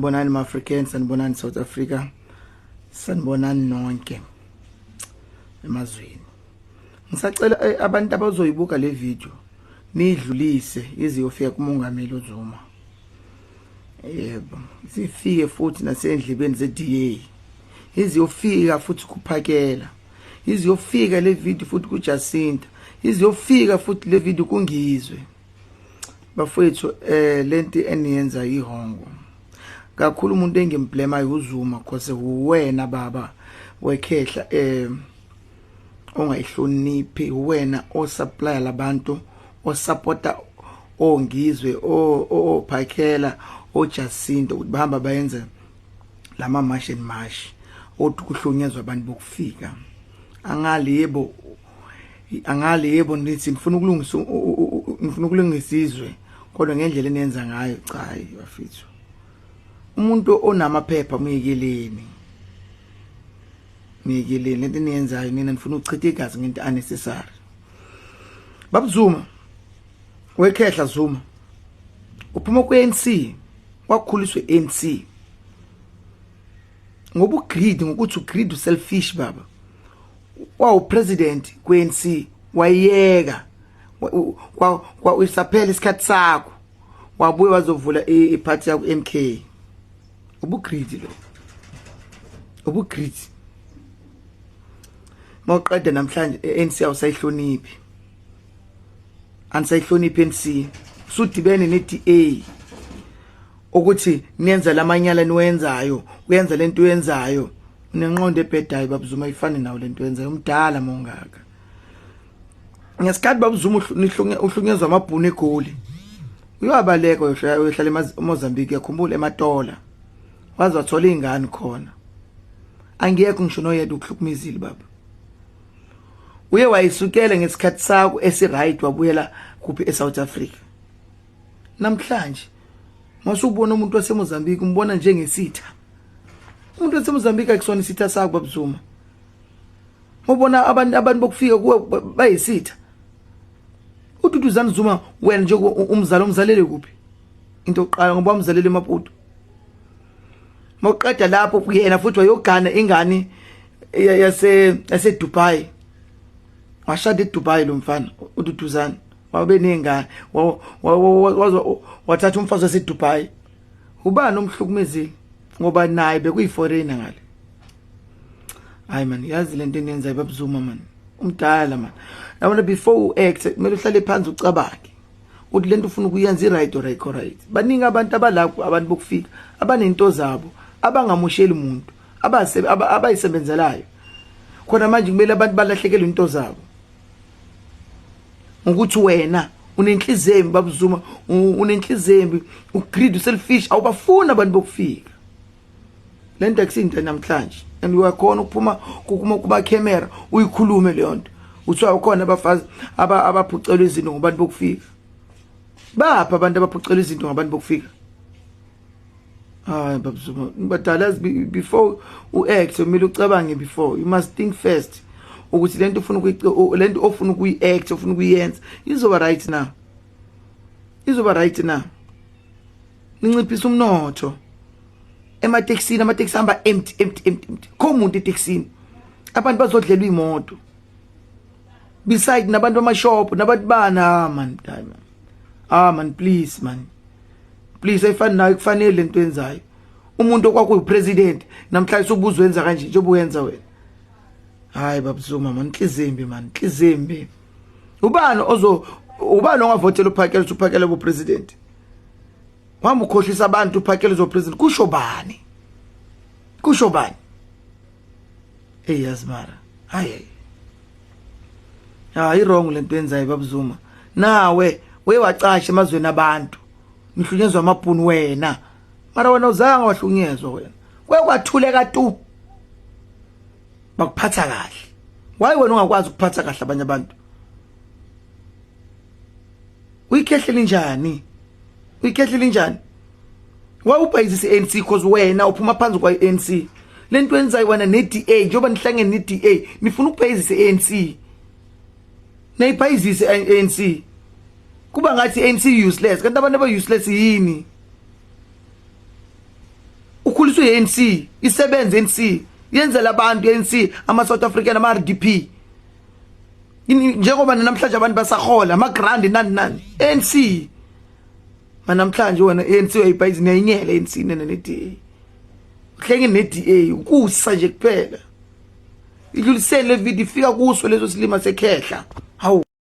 Sanibonani ma-Africans, sanibonani South Africa, sanibonani nonke emazweni. Ngisacela abantu abazoyibuka le video niyidlulise ize iyofika kuMongameli uZuma. Yebo, sifike futhi nasendlebeni ze-DA. Iziyofika futhi kuphakela. Iziyofika le video futhi kuJacinta. Iziyofika futhi le video kungizwe. Bafowethu, lento eniyenza ihongo kakhulu. Umuntu engimblemayo uZuma, cause uwena baba wekhehla ongayihloniphi, wena osupply labantu, osupporta ongizwe, ophakela, oJacinta ukuthi bahamba bayenze lama march and march othi kuhlunyezwa abantu bokufika. Angali yebo, angali yebo, nithi ngifuna ukulungisa, ngifuna ukulungisa izwe, kodwa ngendlela eniyenza ngayo, cha, hayi bafethu. Umuntu onamaphepha muyekeleni, niyekeleni lento eniyenzayo nina. Nifuna ukuchitha igazi ngento unnecessary. Babuzuma wekhehla Zuma, uphuma ku-ANC, wakhuliswa ANC ngoba ugreed, ngokuthi ugreed, uselfish baba. Wawu president kwe-ANC, wayeka kwa isaphela isikhathi sakho, wabuye wazovula iphathi yakho MK. Ubugreedy lo, ubugreedy. Mawuqeda namhlanje ANC awusayihloniphi, anisayihloniphi ANC, usudibene ne-DA ukuthi niyenza lamanyala niwenzayo, uyenza lento uyenzayo. Unenqondo ebhedayo babuzuma, ifane nawo lento yenzayo. Umdala mongaka ngesikhathi babuzuma uhlunyezwa amabhunu eGoli, uyabaleka uyohlala eMozambique, uyakhumbula, eMatola, waze wathola izingane khona. Angiyekho ngisho noyedwa ukuhlukumezile baba. Uye wayisukela ngesikhathi sakho esi-right, wabuyela kuphi? eSouth Africa. Namhlanje masubona umuntu waseMozambique umbona njengesitha. Umuntu waseMozambique akusona isitha sakho babuzuma. Ubona abantu bokufika kuwe bayisitha. UDuduzane Zuma wena nje umzali umzalele kuphi? Into yokuqala, ngoba umzalele eMaputo. Mawuqeda lapho kuyena futhi wayogana ingane yase Dubai, washada eDubai lo mfana uDuduzane, wabe nengane, wathatha umfazi waseDubai. Ubani omhlukumezile? Ngoba naye bekuyiforeigner ngale. Hayi man, yazi lento eniyenzayo babuzuma man, umdala man. Yabona, before u-act kumele uhlale phansi ucabange ukuthi lento ufuna ukuyenza i-right or ayikho right. Baningi abantu abalapho, abantu bokufika abanento zabo, abangamosheli umuntu, abayisebenzelayo. Khona manje kumele abantu balahlekelwe into zabo ngokuthi wena unenhliziyo embi babuzuma, unenhliziyo embi, ugreed, uselfish, awubafuni abantu bokufika. Lento akusinto namhlanje, and uyakhona ukuphuma kuma kuba camera uyikhulume leyo nto. Uthiwa ukhona abafazi abaphucelwa izinto ngabantu bokufika. Bapha abantu abaphucelwa izinto ngabantu bokufika? Hayi babuzuma, badala, before uact kumele ucabange before. You must think first ukuthi lento ufuna lento ofuna ukuyi-act, ofuna ukuyenza, izoba right na, izoba right na? Ninciphisa umnotho ematekisini, amatekisi hamba empty, empty, empty, empty, kho umuntu etekisini. Abantu bazodlelwa imoto beside nabantu bamashop nabantu bana. Ah man, hayi man, ah man, please man, please, ayifani nayo, kufanele lento yenzayo. Umuntu okwakuyi-president namhlanje ubuzwe wenza kanje njengoba uyenza wena. Hayi babuzuma man, inhlizimbi man, inhlizimbi. Ubani ozo ubani ongavotela uphakela ukuthi uphakele bu-president? Wahamba ukhohlisa abantu, uphakele zo-president, kusho bani? Kusho bani? Hey, yazi mara, hayi hayi, wrong lento yenzayo babuzuma. Nawe uye wacasha emazweni abantu, nihlunyezwa amabhunu wena, mara wena uzange wahlunyezwa wena, kuye kwathuleka tu, bakuphatha kahle. Why wena ungakwazi ukuphatha kahle abanye abantu? Uyikhehlele njani? Uyikhehlele njani? Why ubhayizisa i-ANC? Because wena uphuma phansi kwa-ANC. Lento yenzayo wena ne-DA, njengoba nihlangene ne-DA, nifuna ukubhayizisa i-ANC, nayibhayizise i-ANC, kuba ngathi i-ANC useless, kanti abantu aba-useless yini? Ukhuliswe ANC, isebenze ANC, yenzela abantu ANC, ama South African, ama RDP. Njengoba namhlanje abantu basahola ama grant, nani nani, ANC. Manamhlanje wena ANC uyayibhayiza, niyayinyela ANC nene ne DA. Uhlenge ne DA ukusa nje kuphela. Idlulisele le video, ifika kuso leso silima sekhehla.